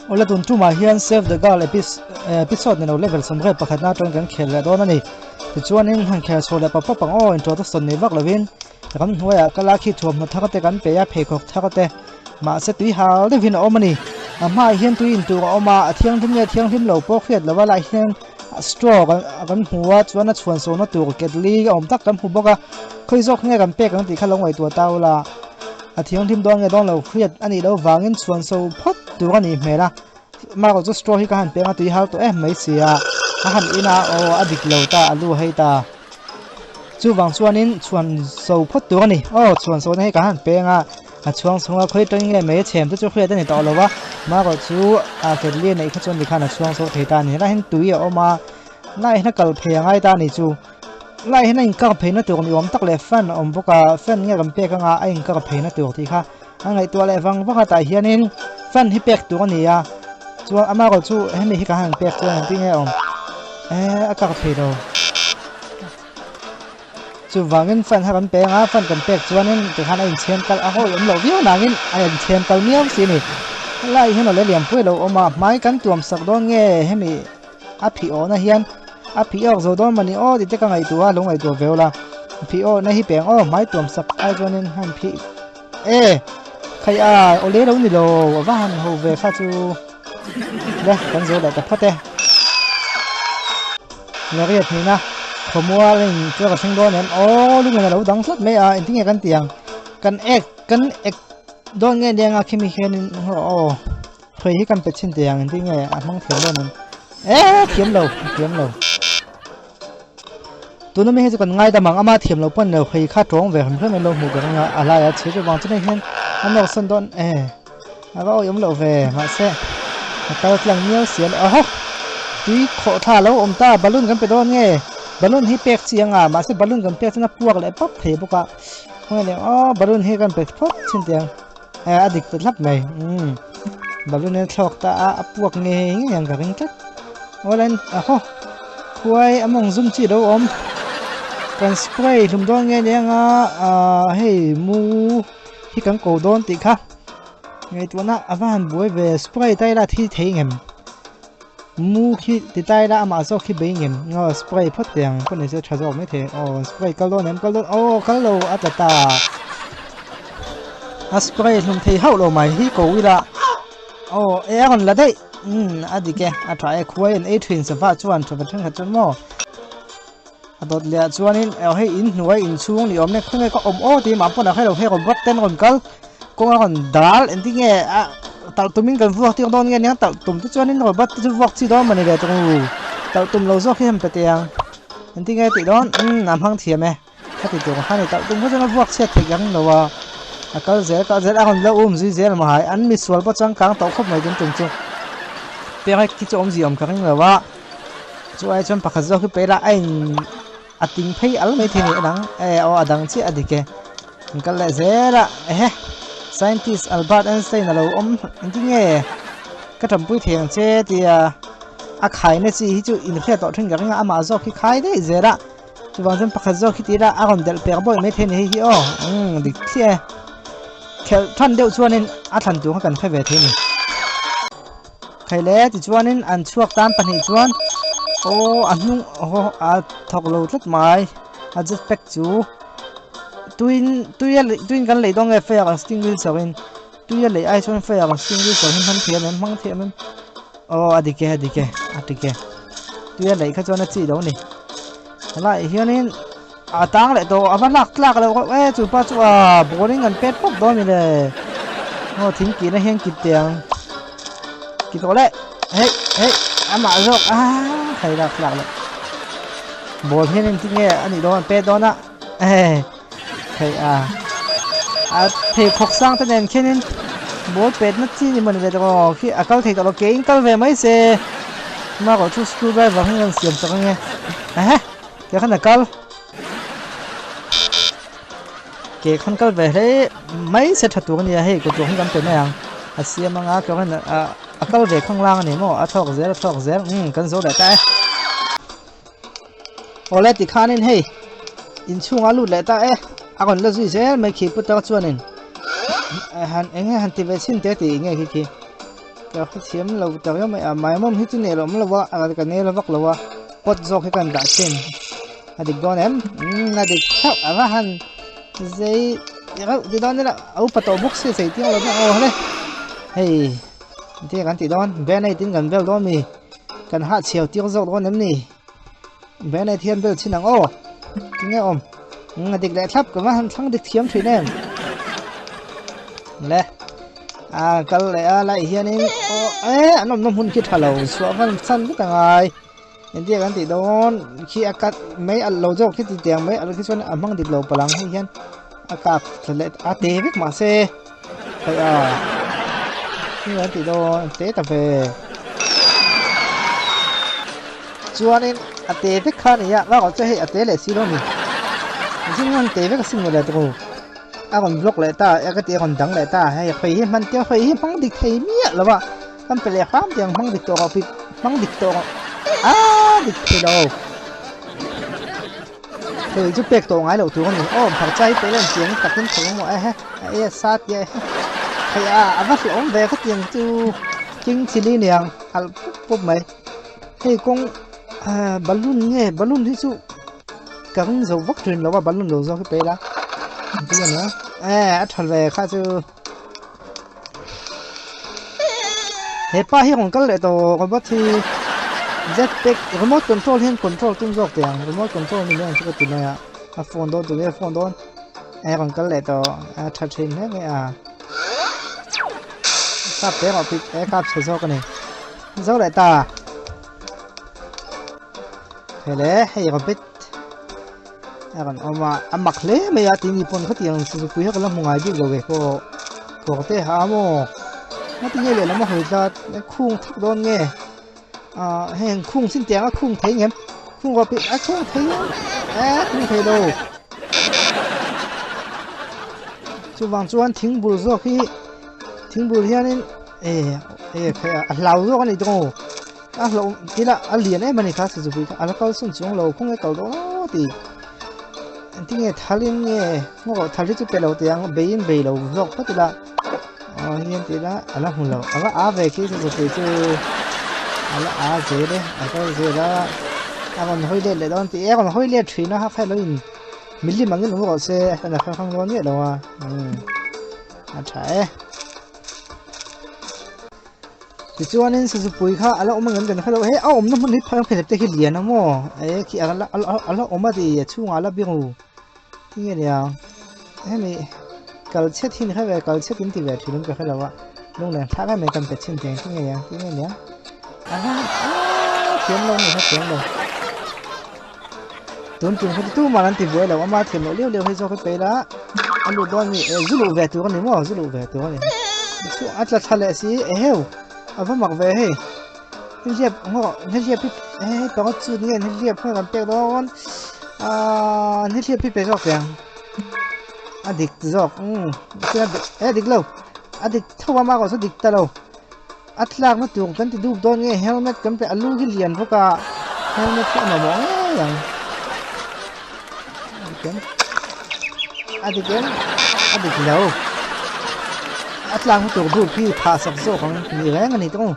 Awle tun tumah hian Save the Girl episode nilo level 21 na atangin kan khel leh dawn a ni. Tichuanin han khel chhuah leh pap pap ang aw, introduction nei vak lovin ram hnuaiah ka la khi thuamhnaw thar te kan pe a, pheikhawk thar te mahse tui hal deuhin a awm a ni. A hmaah hian tui intur a awm a, a thianghlim nge thianghlim lo pawh hriat lova lai hian straw kan hmu a, chuan a chhuan sawhna tur ketli a awm tak kan hmu bawk a, khawi zawk nge kan pek ang tih kha lo ngaihtuah ta ula. A thianghlim dawn nge dawn lo hriat a nih loh vangin chhuan so phawt tur a nih hmel a, Marco chu straw hi ka han peng a tui hal tawh em mai sia, a han in a aw a dik lo ta a lu hei ta. Chuvang chuanin chhuan so phawt tur a ni, aw chhuan so na hi ka han peng a, a chhuang chhunga khawi tawng nge mai a chhem te chu hriat a ni tawh lo a, Marco chu a ketli a neih kha chuan tikhan a chhuang so thei ta a ni, helai hian tui a awm a, lai hian a kal phei a ngai ta a ni chu. Lai hian a inkar pheina tur ni awm tak leh fan a awm bawk a, fan nge kan pek anga a inkar pheina tur tih kha a ngaihtuah leh vang vang a tah hianin fan hi pek tur a ni a, chuan amaherawh chu hemi hi ka han pek chuan engtin nge a awm eh a kar thei lo. Chuvangin fan kha kan peng a, fan kan pek chuanin tikhan a inchhiam kal a hawi awm loh viau nangin a inchhiam kal miau si a ni. Helai hian awle lianpui a lo awm a, hmai kan tuam sak dawn nge hemi a phih awhna hian a phih awk zo dawn mawni aw tih te ka ngaihtuah a lo ngaihtuah ve ula phih awhna hi peng aw hmai tuam sak ai chuanin han phih e khai a awle lo ni lo a va han ho ve kha chu le kan zo leh ta phawt e lariat hnihna khawmual in chu ka hring dawn em aw lungin a lo dang tlat mai a engtin nge kan ti ang kan ek kan ek dawn nge nia khimi hianin aw Hei hi kan pe chhin teh ang engtin nge a hmang thiam dawn em? Eh thiam lo thiam lo. Tuna mi hi chu kan ngaidam ang ama thiam lo pawn lo hei kha tawng ve hrim hrim in lo hmuh ka ring a a laiah chhe chu vang chuan hian a nawk sawn dawn eh a va awih awm loh ve mahse a kal tlang miau si a aho tui khawh thla lo awm ta balloon kan pe dawn nge balloon hi pek chi anga mahse balloon kan pek chuan a puak leh pap thei bawk a khawnge leh aw balloon hi kan pe phawt chhin teh ang. Eh a dik ta thlap mai umm balloon in a thlawk ta a a puak ngei ngei ang ka ring tlat awlin a haw khuai a mawng zum chi lo awm kan spray hlum dawn nge nia anga ah hei mu hi kan ko dawn tih kha ngaihtuahna a va han buai ve spray ta ila thi thei ngem mu khi ti ta ila amah zawk khi bei ngem aw spray phawt teh ang pawh ni se tha zawk maithei aw spray kal dawn em kal dawn aw kal lo a tla ta. A spray hlum thei hauh lo mai hi ko ila aw e a rawn la daih umm a dik e a tha e khuai an ei thin sava chuan tha thenkhat chuan maw a dawt leh ah chuanin aw hei in hnuai inchhung ni awm e khawnge ka awm aw tih mah pawn a hrelo hei rawn vawk ten rawn kal kawng a rawn dal engtin nge a talh tumin kan vuak tir dawn nge nia talh tum te chuanin robot te chu vuak chi dawn mawni le tawng u talh tum lo zawk hi han pe teh ang engtin nge tih dawn umm a hmang thiam e. Ka ti tur kha ni talh tum kha chuan a vuak chhiat theih ka ring lo a, a kal zel kal zel a rawn lo um zui zel mahai an misual pawh changkang tawh khawp mai tun tum chu perek khi chu awmzia awm ka ring lo a, chu ai chuan pakhat zawk hi peih la a in a ting phei al mai thei ni a dang e aw a dang chiah a dik e an kal leh zel a ehe scientist Albert Einstein a lo awm engtin nge ka tanpui thei ang che tia a khaina chi hi chu inhriat tawh thin ka ring a amah zawk hi khai daih zel a. Chuvang chuan pakhat zawk hi tira a rawn delh pek bawih mai thei a ni hei hi aw umm dik chiah e khelh than deuh chuanin a thlan tur kha kan hre ve thei a ni. Khaih le tichuanin an chhuak tan pahnih chuan aw a hnung aw a thawk lo tlat mai a jet pack chu tuin tuia tuin kan lei dawn nge fire extinguisher in tuia lei ai chuan fire extinguisher hi hman thiam em hmang thiam em aw a dik e a dik e a dik e tuia lei kha chuan a chi lo ni helai hianin a tang leh tawh a va hlak tlak loh reuh e chupa chu a ball in kan pet pawp dawn a ni le aw thing kihna hian kit teh ang ki tawh le hei hei amah zawk a hei lak tlak loh ball hian engtin nge a nih dawn an pet dawn a eh Thei a a pheikhawk sang te nen khianin ball pet na chi ni mawni le tawh aw khi a kal thei tawh lo ke in kal ve mai se marawh chu screw driver hi an siam chak ange ehe ke khan a kal ke khan kal ve hle mai se tha tur ania hei kawt tur hi kan pe mai ang a siam anga ke khan a a kal ve khang lang ani maw a thlawk zel a thlawk zel umm kan zo leh ta e. Awle tikhanin hei inchhungah lut leh ta e a rawn la zui zel mai khi putar chuanin han eng nge han ti ve chhin te tih nge khi khi. Ka hrethiam lo ta riau mai a, maimawm hi chu nel awm lo a, ka nel vak lo a, pot zawk hi kan dah thin. A dik dawn em? Umm a dik hlauh a va han zei reuh ti dawn ila a upa tawh bawk sia zei tiang lo dawn aw hale. Hei engtin nge kan tih dawn? Granite in kan bel dawn mi? Kan hahchhiau tir zawk dawn em ni? Granite hian bel chhin ang aw. Tinge awm? Umm a dik leh thlap ka va han thlang dik thiam thin em. Le a kal leh a lai hianin aw e an awmna hmun khi tha lo chhuah van chan vek a ngai. Engtia kan tih dawn khi a cut mai alh lo zawk khi ti tiang mai alh khi chuan a hmang dik lo palang hei hian a kap thla leh a te vek mahse hei a hei kan tih dawn te ta ve chuanin a te vek kha a ni a bakah chuan hei a te leh si lo a ni zing an te vek a sin mawle tawh a rawn block leh ta a ka ti a rawn dang leh ta hei hawi hi hman tia hawi hi hmang dik thei miah lo a. Kan pe leh hram tiang hmang dik tawh rawh pik hmang dik tawh rawh aaa dik thei lo thei chu pek tawh ngai loh tur a ni aw hmarcha hi pe len chiang takin thei emaw ehe a ei a sa tia ehe thei a a va hlauhawm ve khatiang chu king chilli niang alh pup pup mai hei kawng ah balloon nge balloon hi chu ka ring zo vak thin lo a balloon lo zawk hi pe ila engtin nge nia e a tha ve kha chu. He pa hi rawn kal leh tawh robot hi jetpack remote control hian control tum zawk teh ang remote control ni mai ang chu ka ti mai a a phone dawn tunge a phone dawn e rawn kal leh tawh a tha thin hle mai a kap te erawh pik e kap chhe zawk a ni zo leh ta hele hei robot A rawn awm a, a mak hle mai a tih ni pawn khatiang Suzuki hi ka la hmu ngai bik lo ve pawh kawr te ha maw ngati nge lehlam a hawi tlat khung thak dawn nge ah heng khung chin tiang a khung thei ngem khung rawh pih a khung thei e khung thei lo chuvang chuan thing bul zawk hi thing bul hianin e e a hlau zawk a ni tawng aw. A hlauh thil a a lian em a ni kha Suzuki kha a la kal sawn chuang lo khawnge kal dawn aw ti engtinge thalin nge ngaw thal hi chu pe lo teh ang beiin bei lo zawk phawt ila aw hian ti ila a la hmu lo a va a ve khi Suzuki chu a la a zel e a kal zel a a rawn hawi let leh dawn tih e a rawn hawi let thin a kha lo in milim angin awm rawh se a la hrang dawn miah lo a umm a tha e. Tichuanin Sazupui kha a la awm angem kan hre lo he a awmna hmun hi phai phei te khi lian a maw e khi a la a la awm a ti a chhungah a la bik u tinge nia hemi kal chhet hi ni hre ve kal chhet in ti ve thin ka hre lo a lunglen thlak em mai kan pe chhin teng tinge nia tinge nia a la thiam lo ni kha thiam lo tun tum kha chu tumah an ti buai lo ama thiam loh liau liau hei zawk hi pe ila a lut dawn mi e zu luh ve tur a ni maw zu luh ve tur a ni chu a tla thla leh si eheu a va mak ve hei hliap ngaw hliap hi hei panga chu nge hliap kha kan pek dawn ah hliap hi pe zawk teh ang a dik zawk um e dik lo a dik tho a mah saw dik ta lo. A tlakna tur kan ti dup dawn nge helmet kan pe a lu hi lian bawk a helmet hi a mamawh ngei ang a dik em a dik em a dik lo a tlakna tur dup hi phah sak zawk ang ni reng a ni tawng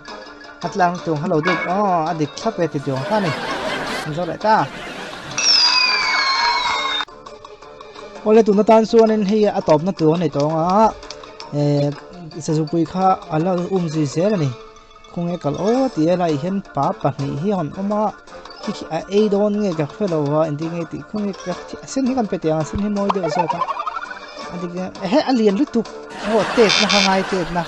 a tlakna tur kha lo dup aw a dik thlap e ti tur kha a ni an zo leh ta awle tuna tan chuanin hei a tawpna tur a ni tawng a eh sazupui kha a la um zui zel a ni khawnge kal aw ti a lai hian pa pahnih hi a rawn awm a khi khi a ei dawn nge ka hre lo a engtin nge tih khawnge ka a sen hi kan pe teh ang a sen hi mawi deuh zawk a a dik ehe a lian lutuk aw tet na kha ngai tet na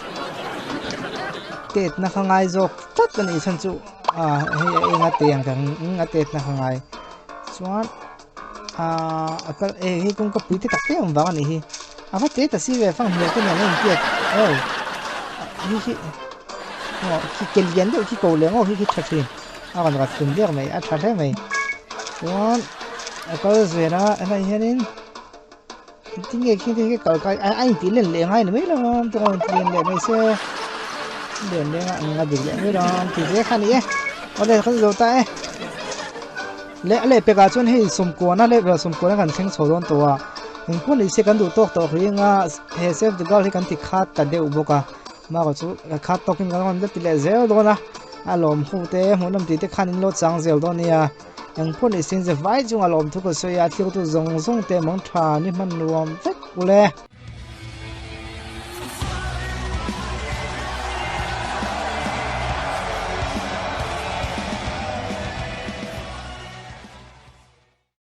tet na kha ngai zawk tlat a nih chhan chu ah hei a eng a te ang ka eng a tet na kha ngai chuan. Ahh a kal eh hei kawngka pui te tak te awm vang a nih hi a va te ta si ve fang hmuh te nen a intiat aw hi hi aw khi ke lian deuh khi ko leh ngawk hi khi tha thin a rawn rat hlum viak mai a tha hle mai chuan a kal zel a helai hianin tinge khi te hi kal kai a intih len leh ngai ni mai lo a chuan intih len leh mai se len leng a ang a dik leh mai lo a ti zel kha a ni e awle kan zo ta e. Leh a lehpekah chuan hei sawmkuana leh vel sawmkuana kan thleng chho dawn tawh a, engpawh ni se kan duh tawk tawh ring a, he save the girl hi kan ti khat ta deuh bawk a. Maro chu ka khat tawkin kan rawn la ti leh zel dawn a, a lawm ho te hmuhnawm tih te khan in lo chang zel dawn nia. Eng pawh ni sin ze vai chunga lawmthu ka sawi a, thiltu zawng zawng te mawng tha ni hman nuam vek ule.